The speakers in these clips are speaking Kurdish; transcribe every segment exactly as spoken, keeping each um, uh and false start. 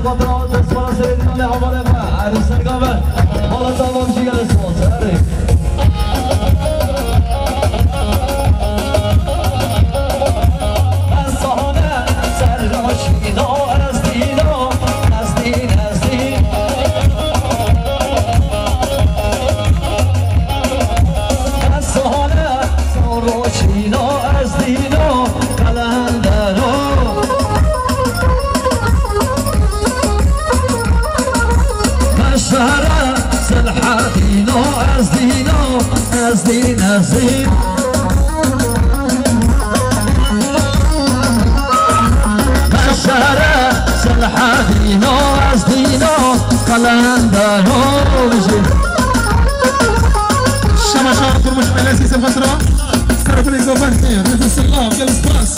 Destpala serê dîna lê hevalê me, erê serga me. Mala tamam jî gelê spas, erê. Ez sahane, serra şîna, ez dîna, ez dîn, ez dîn. Ez sahane, serra şîna, ez dîna, qelendero. Meşere Selhedîno, ez dîno, ez dîn, ez dîn. Meşere Selhedîno, ez dîno, qelendero bijî. Şema şar kurmuş melesi sefatra. Serpilek zafer. Rıfı selam, gel spas.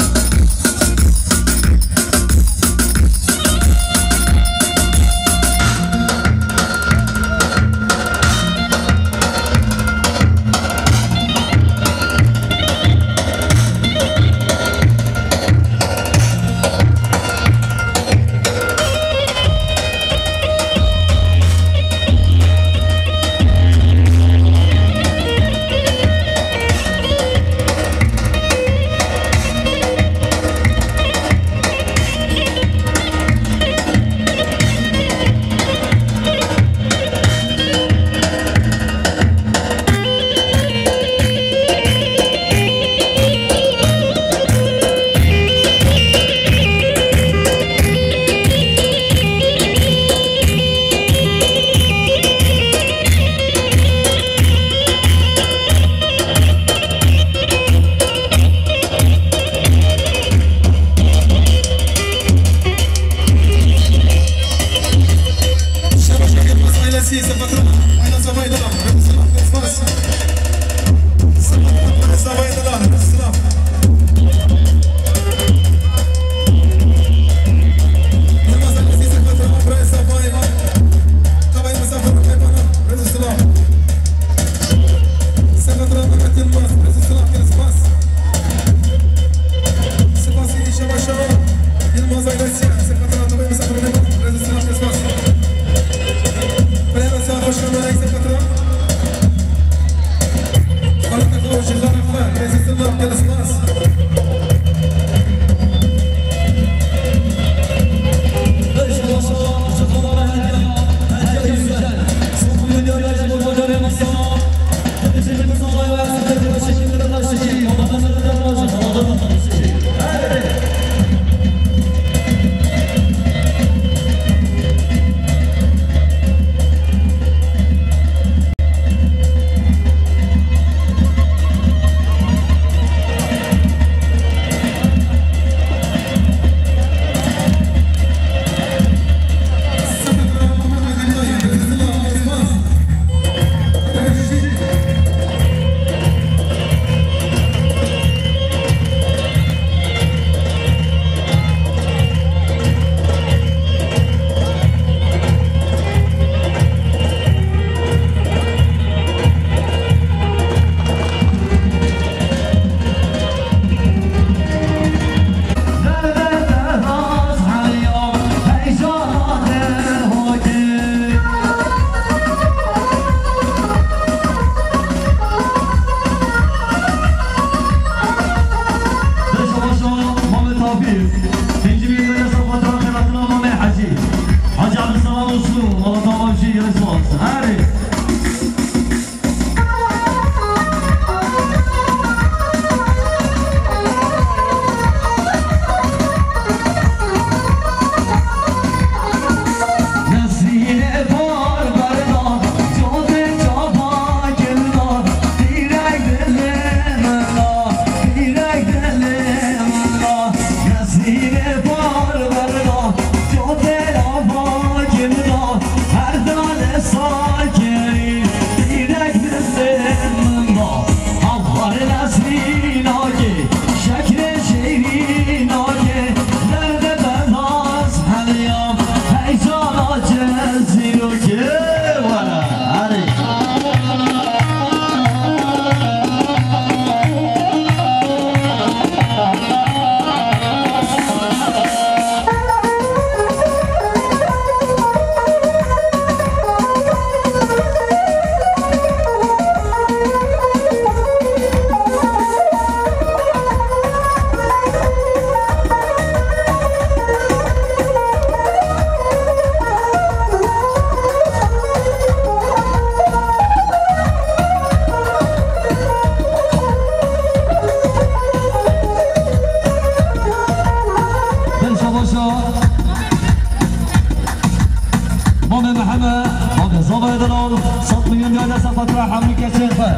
Hemû kesên xwe.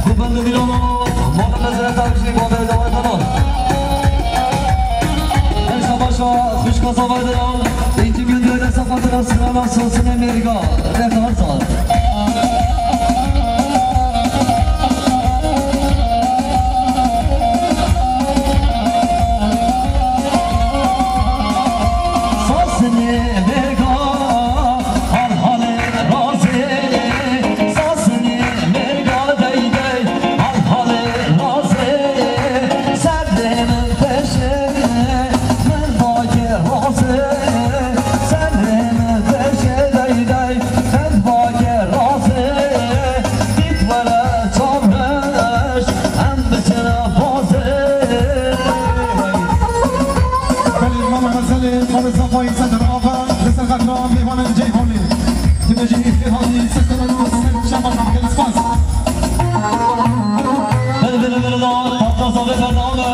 Ku bende dîlano, mala mezreta bijî, babê daway xwe. Her şabaşa xwişka zavay de, êncî min duyê desa xwe de, sirana sosinê mêrga. Rêxan sar. Sosinê mêrga. Her halê razê, sasnî mêrga dey dey. Her halê razê, serdê min peşê, min vake razê. Serdê min peşê dey dey, min vake razê. Dît were çavreş, em biçine bazê. Belê, mama Xezelê, mama Sefayê Sedr Ava, li ser xatir mêvanên Ceyhonê. Dibêjin îftîhatî sestelên ser şema xatir spas. Belê, belê, belê, da, pasta sabe bername.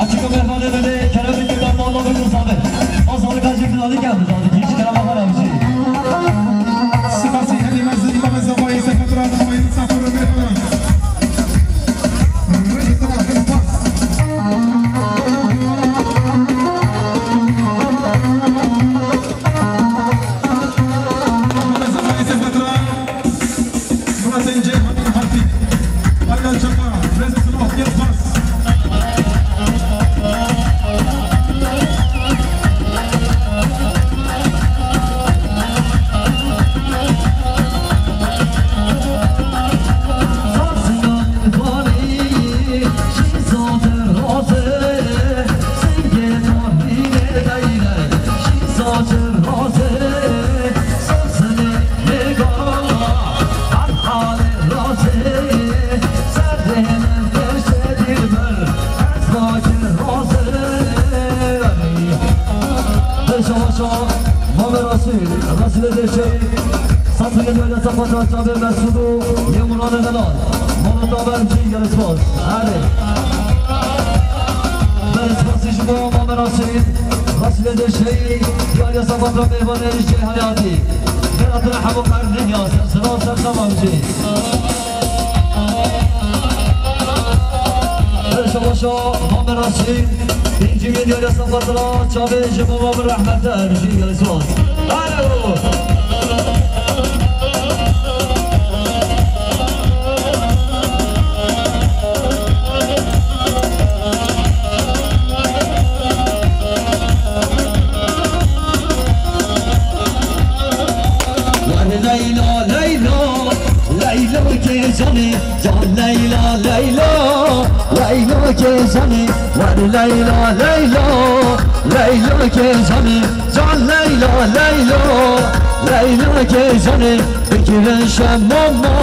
Açık bir bade bade, kerem bir bername bir sabe. O sabe kaçı bir adı geldi, adı hiç kerem var abi. Spasî herî mezin, mama Sefayê Sedr Ava, mama Sefayê Sedr Ava. Şabaşa, Mame Rasî, Rasî de Deşey, Satırın böyle sapata çabe Mesud'u, Yemuran'ı helal. Mama Taber Cingel Spor. Hadi. Ben Spor Sijbo, Mame Rasî, Rasî de Deşey, Diğer Yasa Patra Meyvanı Ceyhan Hayati. Beratın Hamu Kardin Yasir, Sınav Serkan Avcı. Şabaşa, Mame Rasî, êncî min diyar Yasa Patra, çavê ji mama min rehmet e, bijî gelî spas. Alo! Wer Leyla, Leyla, Leyla ke canê, can Leyla, Leyla, Leyla ke canê. Wer Leyla, Leyla, Leyla ke canê, can Leyla, Leyla, Leyla ke canê. Bigire şemama,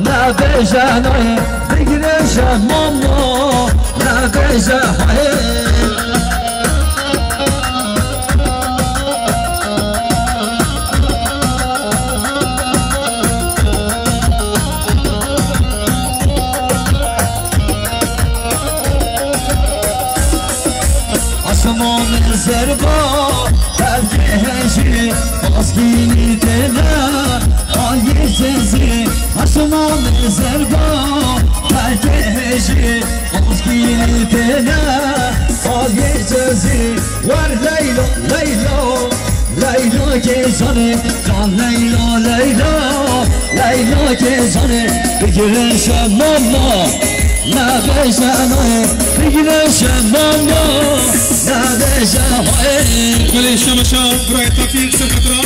nebêje nayê. Bigire şemama, nebêje hayê. Asmanê zerba, belkê hejî, baskînî têne, ayê zezî. Asmanê zerba, belkê hejî, baskînî têne, ayê zezî. Wer Leyla, Leyla, Leyla ke canê, can Leyla, Leyla, Leyla ke canê. Bigire şemama, nebêje nayê. Bigire şemama, nebêje hayê. Belê, şabaşa, birayê Tevfîk, ser xatira.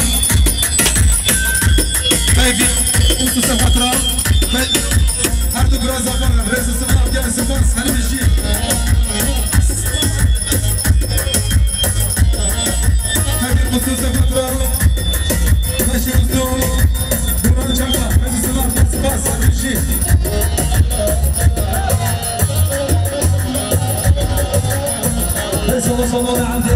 Tevfîk, û ser xatira. Her du bira zafar, rêz û silav, gel spas, her bijî. Her bir kusursuz fotoğrafı, beşi ustu, Burhan Çakma, rêz û silav, gel spas, her bijî. Her solo solo da hamdi.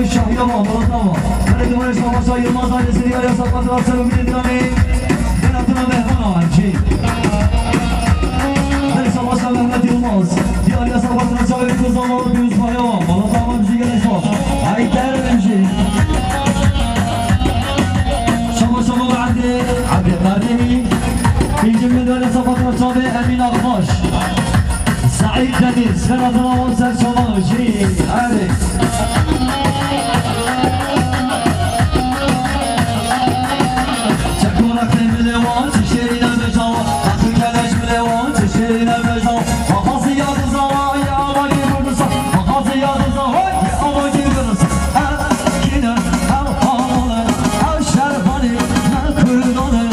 Şahiya ma, Murat Ava. Belediye Başkanı Yılmaz ailesi diğer yasak fatura sebebiyle dinamik. Ben adına Mehman Avcı. Ben Savaş'la Mehmet Yılmaz. Diğer yasak fatura sebebi kızdan alıp Yunus Bahya ma. Murat Ava bizi gerek var. Haydi her önce. Şama şama verdi. Hadi kardeşim. İkinci müdahale yasak fatura sebebi Emin Akbaş. Saîd Deniz, Ferhat Rauf, Serçe Çamaşî, erê. Çekora qey milê wan, çi şêrîne bejawa, qey keleş milê wan, çi şêrîne bejawa, maqasî ya dizawa, ya avagî Kurdistan, maqasî ya dizawa, ya avagî Kurdistan. Ev kî ne, ev hamal e, ev şervan e, ne Kurdan e,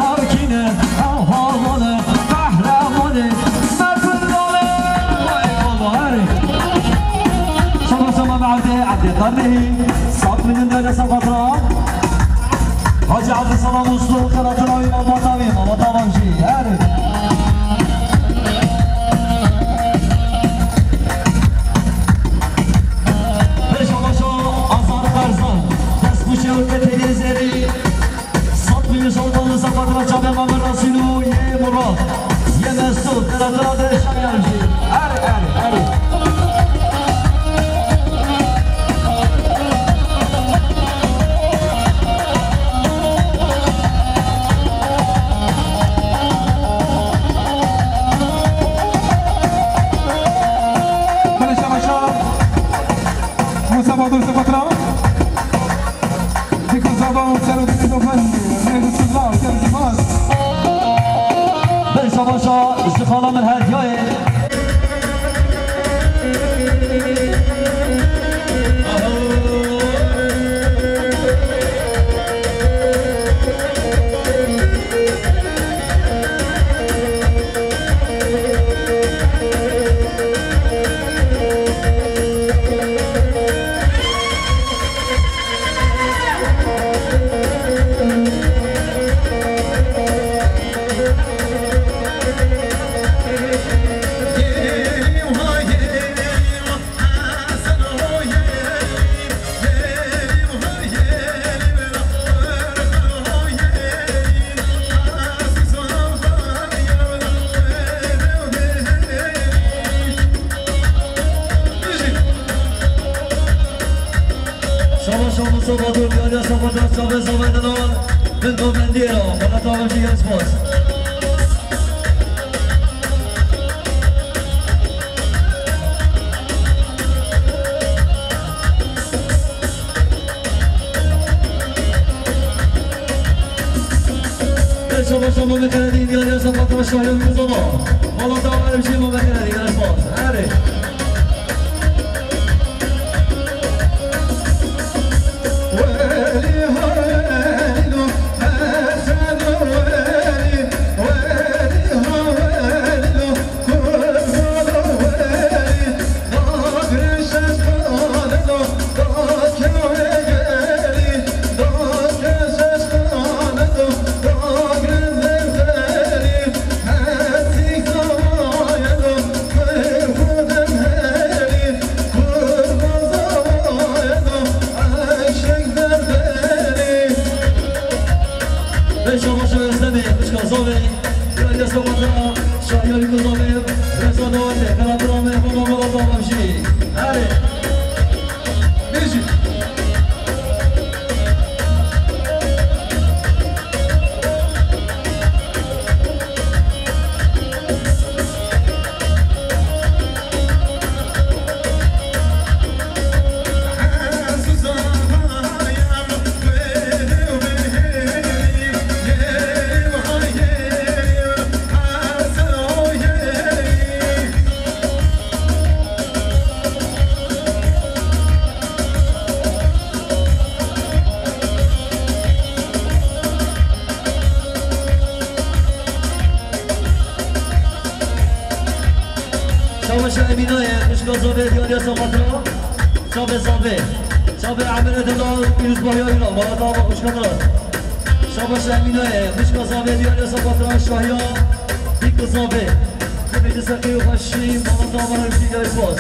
ev kî ne, ev hamal e, qehreman e, Şama şama me Evdê, Evdê Qerdehî. Sat milyon dere sefatra. Hacı Abdüselam Uslu, Karatıravi, Mamatavî, Mamatavamcî. Her. Beş amaşa Azar Karzan. Dest bu şevke teyze zeri. Sat milyon soltanı sapatra çabe Mamer Rasulû yê Murat. Yê Mesut. Tera tera de şayan jî. Erê, erê, erê. Belê şabaşa. Musa Badur sapatra. Dikka Zaba û Serok Dîdo Bendî, Rêdî Siza, Sergî Baz. Ber şabaşa ji xala min Hediyayê. Şaba şaba soba dur, yar ya soba dur, soba soba dur, min do mendî ya, bana tamam şey yazmaz. Şaba şaba me xeredî, diyar ya şaba şaba şayan kuzama. Mala da var bir şey mi me xeredî, ya şaba. Hadi. Beşa başa Özdemê, Xişka Zavê, Yaliya Sabata, Şahyalî Kuzavê, Reza Dawetê, Karatirame, Mama Mala Dawamjî. Erê. Bêjî. Şabaşa Emînayê, xwişka Zavê, diyariya Sabatra. Şabê Zavê. Şabê Emînê Delal, Pîrozbahiya Îran, Malatava xwişka Diras. Şabaşa Emînayê, xwişka Zavê, diyariya Sabatra, Şahiya, Bîk Zavê. Kibê di seqê û xweşî, Malatava hemşî, diyarî spas.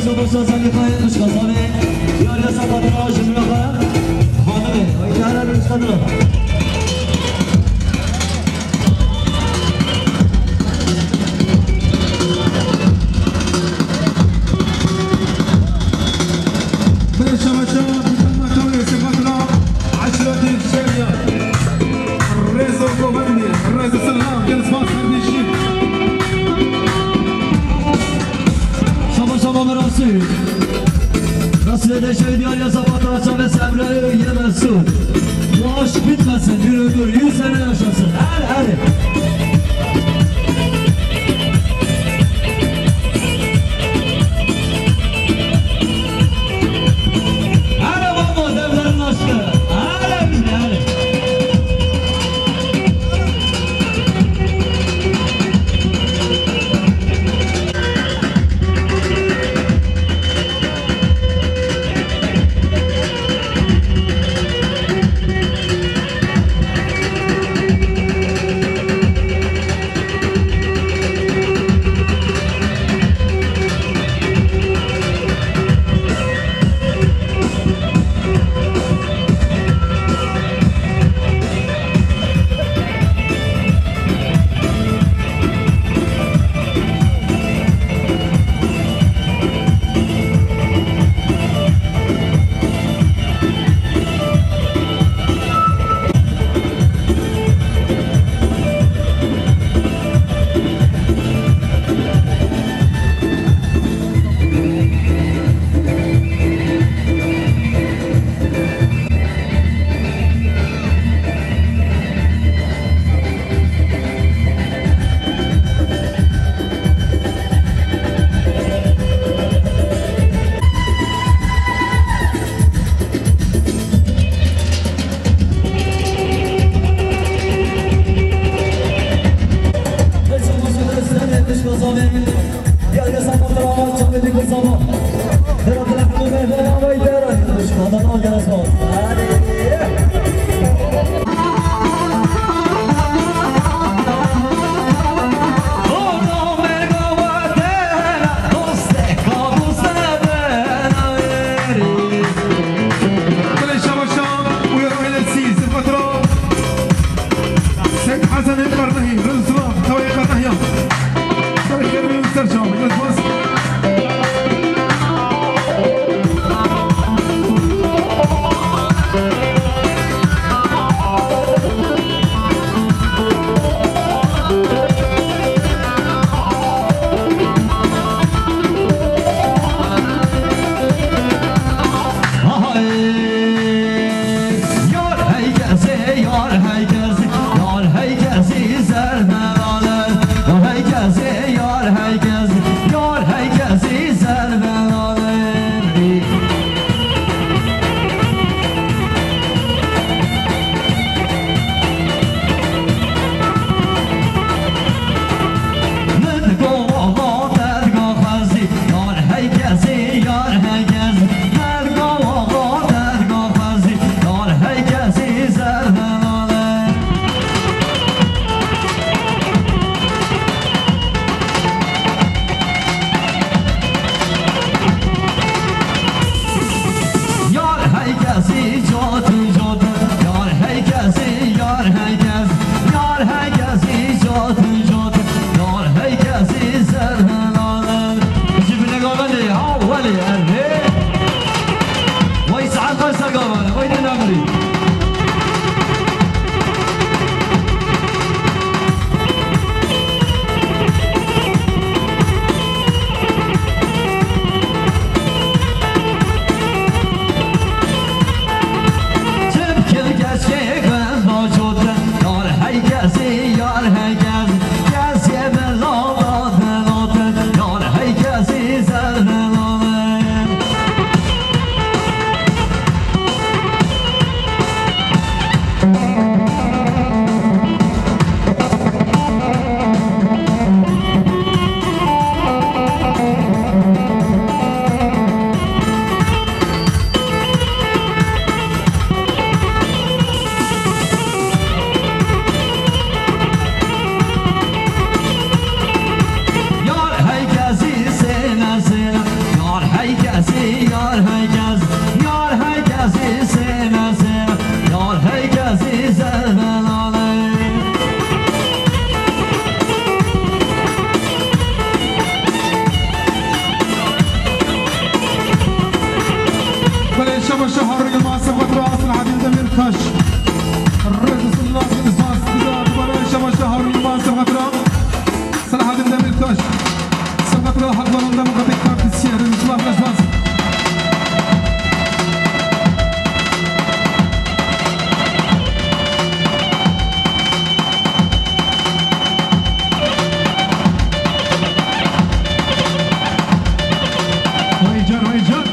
Başa Salîxayê Qişqasanê, diyariya Sabatina ji min re xwe, xanimê, ay dehra min qişqatina. Bê şabaşa, bîtema tawlê Sefatila, eşretê Şeriya. Rêz û govendê, rêz û silav, gelek spas kardeşim. Şaba şaba merasî. Nasıl edeşe diyar ya sabah taraftan ve Semra'yı yemezsin. Bu aşk bitmesin, bir ömür yüz sene yaşasın. Her her. Hele baba, devlerin aşkı. Hele bir hele. Belê şabaşa û ya ailesî Zilfetra. Seyîd Hesenê Qernehî, Rizvan, tawayê Qernehiyan. Serê xêr bê û ser çav, gelek spas. Yar hey kesê, yar hey kesê, yar hey kesê zer melale. Yar hey kesê, yar hey kesê, yar hey kesê zer melale. Min gava te diga xezî, yar hey kesî, yar hey kesî. Min gava te diga xezî, yar hey kesî zer melale. Yar hey kesî cot cot, yar hey kesî, yar hey kes, yar hey kesî cot cot, yar hey kesî zer helal. Ji binê gavendê, ha, welê, erê. Vay saet kaç sa gavane, vay ne namri. Hey kesî yar, hey kes, yar hey kesî sênese, yar hey kesî zerdelale. Belê şema şe Harun Yilmaz, Sebat Rasim, Adil Demirtaş. Rêz û silav, rêz û silav, belê şema şe Harun Yilmaz, Sebat Rasim. Selahattin Demirtaş. Sokakta halklarında muhabbet partisi, rızmaz, rızmaz. Vay can, vay can.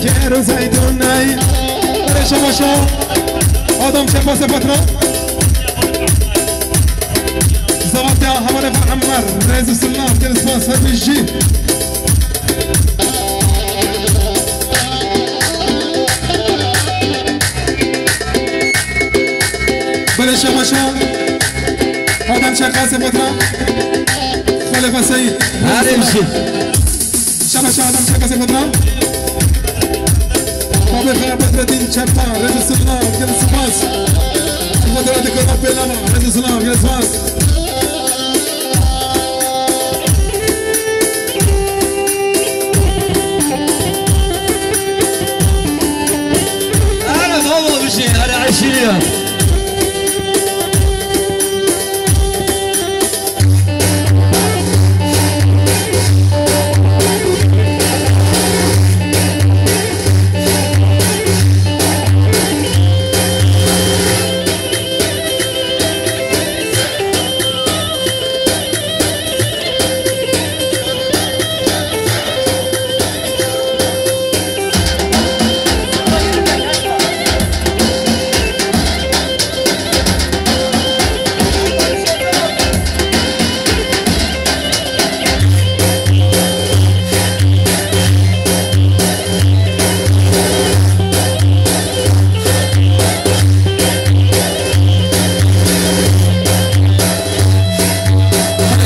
Gero Zeydonay, Reşa Maşa, Adam Çepase Patra, Zavatya Havale Ammar, Rezi Sıllav, Gel Spas, Hepiji. Belê Şemaşa, Adem Şeqasê Patra, Xalifa Seyîd. Her hemşî. Şemaşa Adem Şeqasê Patra. Babê Xeya Bedreddin Çepa, Rêzî Sirna, Gel Spas. Xwedê dikana pêlana, Rêzî Sirna, Gel Spas. Here baba bir şey, here aşırı ya.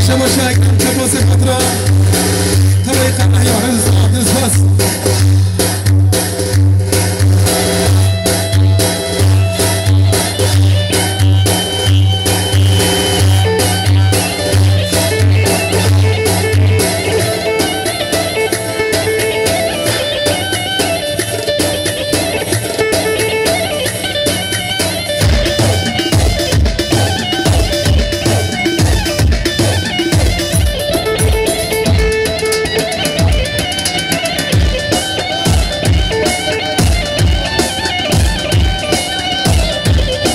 Şemaşa Ekrem Çepasê Patra. Tevayî Qemehiya, Rêzî Sirna, Gel Spas.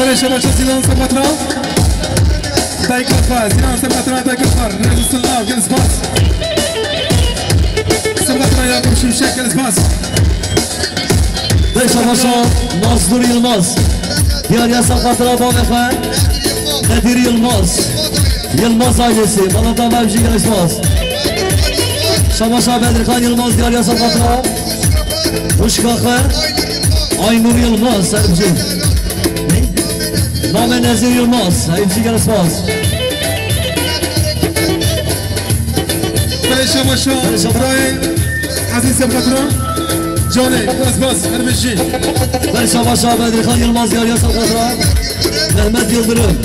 Belê Şemaşa Zîlan Sepatra. Dayka Xwa, Zîlan Sepatra, Dayka Xwa, Rêzî Sirna, Gel Spas. Sepatra Yakup Şimşek, Gel Spas. Dayka Şemaşa Nazlı Yılmaz. Diyariya ser xatira bavê xwe. Nedir Yilmaz. Yilmaz ailesi. Mala te ava, em jî gelek spas. Şabaşa Bedirxan Yilmaz, diyariya ser xatira. Xwişka xwe. Aynur Yilmaz, ser bi jî. Name Nezir Yilmaz, em jî gelek spas. Belê şabaşa. Belê şabaşa. Birayê Ezîz Sefetra. Canê, bas, bas, her bijî. Belê şabaşa Bedirxan Yilmaz, diyariya ser xatira. Mehmet Yıldırım.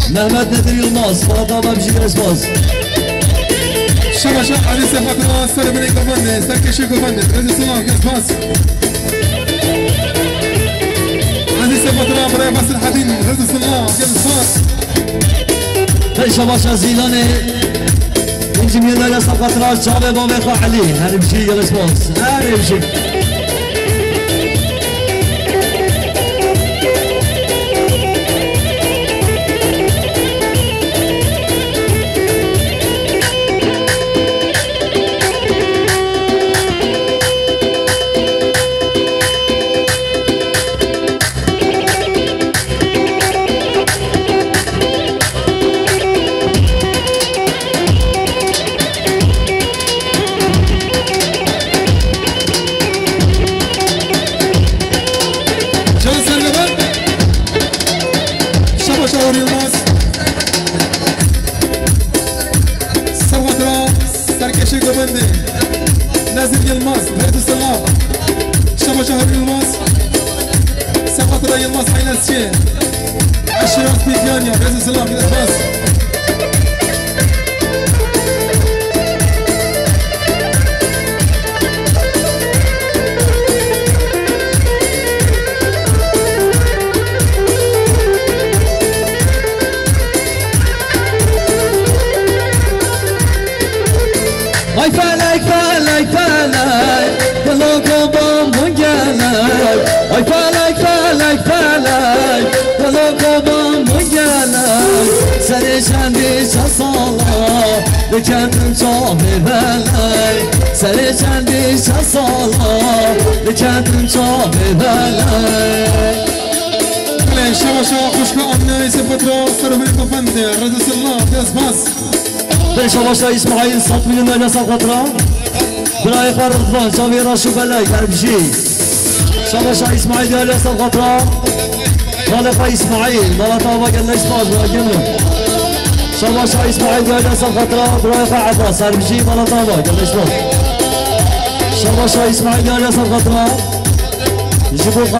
Mehmet Nedir Yılmaz, Fuat abi, bir şey gelmez. Şabaşa Ezîz Sefetra, ser binê govendê, ser keşê govendê. Rêz û silav, gelek spas. Ezîz Sefetra, birayê Basil Hedîn, rêz û silav, gelek spas. Hey şabaşa Zîlanê. Hincimiyê dayla ser xatira çavê bavê xwe Elî. Her bijî, gelek spas. Her bijî. Can Serleban. Şabaşa Hur Yılmaz. Ser xatira serkeşê govendê. Nezir Yılmaz, rêz û silav. Şabaşa Hur Yılmaz. Ser xatira Yılmaz ailesi. Eşraf Pîkiyaniya, rêz û silav, gelek spas. Ay felek, felek, felek, dilo koban bûn gelek. Ay felek, felek, felek, dilo koban bûn gelek. Serê çendî çend sala, diketim çavê belek. Serê çendî çend sala, diketim çavê belek. Belê, şabaşa xwişka Amîne Sefetra, ser binê govendê, rêz û silav, gelek spas. Belê şabaşa Îsmaîl, sed milyon dayla ser xatira. Birayê xwe Ridvan, çavê reş û belek, her bijî. Şabaşa Îsmaîl, dayla ser xatira. Xalê xwe Îsmaîl, mala te ava, gelek spas, birayê min. Şabaşa Îsmaîl, dayla ser xatira. Birayê xwe Ebas, her bijî, mala te ava, gelek spas. Şabaşa Îsmaîl, dayla ser xatira. Ji bo xwe.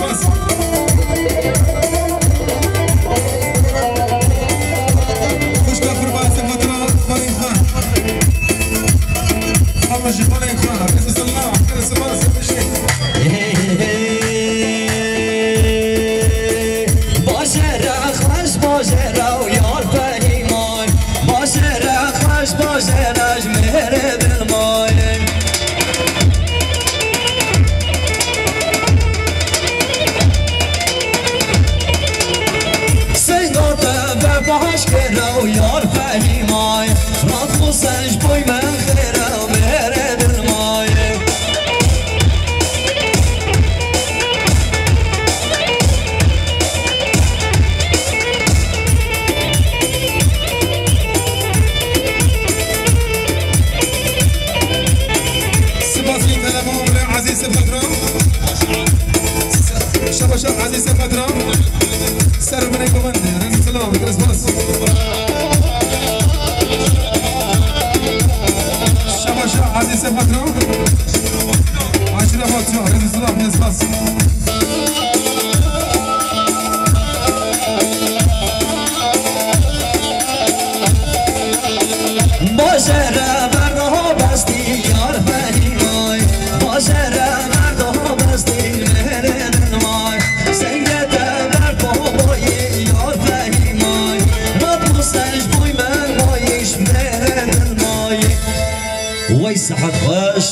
spas. Xwişka Firbaz Sefa Tran, Xwalê Xan. Xwalê Xan, rêz û selam, rêz û spas, rêz û Bajêre xweş, bajêre û yar Fehîmay. Bajêre xweş, bajêre ji mêrê dilmayê. Seyda te vefa eşkere û yar Fehîmay. Rast xwe sen ji boy me xêre û mêrê dilmayê. Spasî telefon bile Ezîz Sefa Tran. Şabaşa Ezîz Sefa Tran. Ser binê govend. Rêz û selam. Rêz spas. Şabaşa Ezîz Sefa Tran. Aşîra Fatîha. Rêz û selam. Rêz spas. Bajêre berda bestî yar Fehîmay. Bajêre berda bestî mêrê dilmayê. Senge te ber babayê yar Fehîmay. Rat xwe sen ji boy me mayê ji mêrê dilmayê. Wey sehet xweş.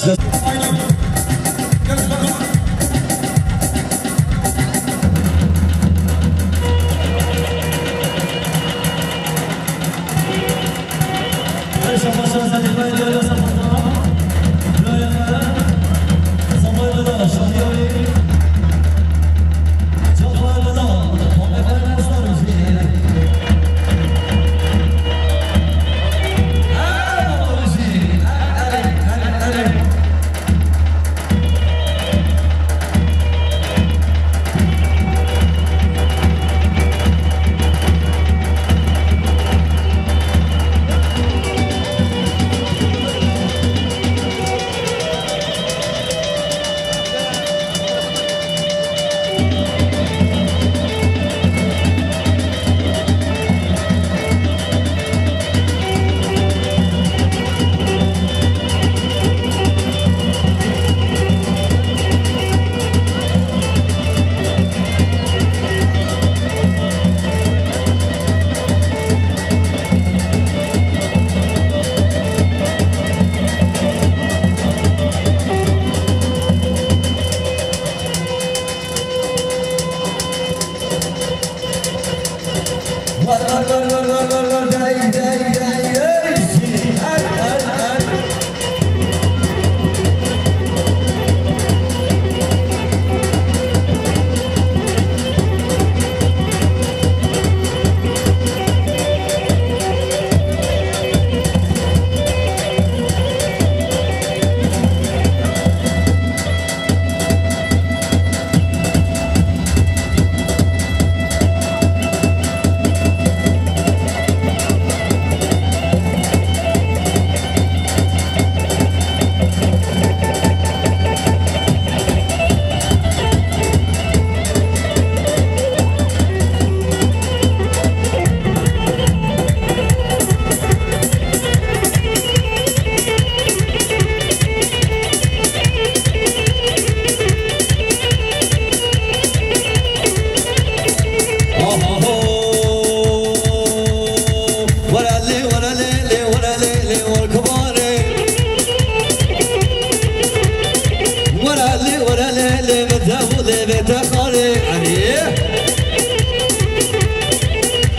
Dev û lêvê te xarê Elî.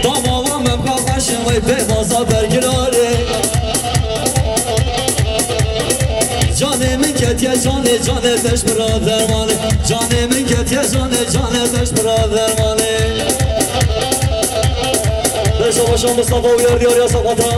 Tamava me bixwe xweşin wê pê baza bergirarê. Canê min ketiye canê, canê te ji min re dermanê. Canê min ketiye canê, canê te ji min re dermanê. Beşa beşa Mustafa Uyar diyar ya sakata.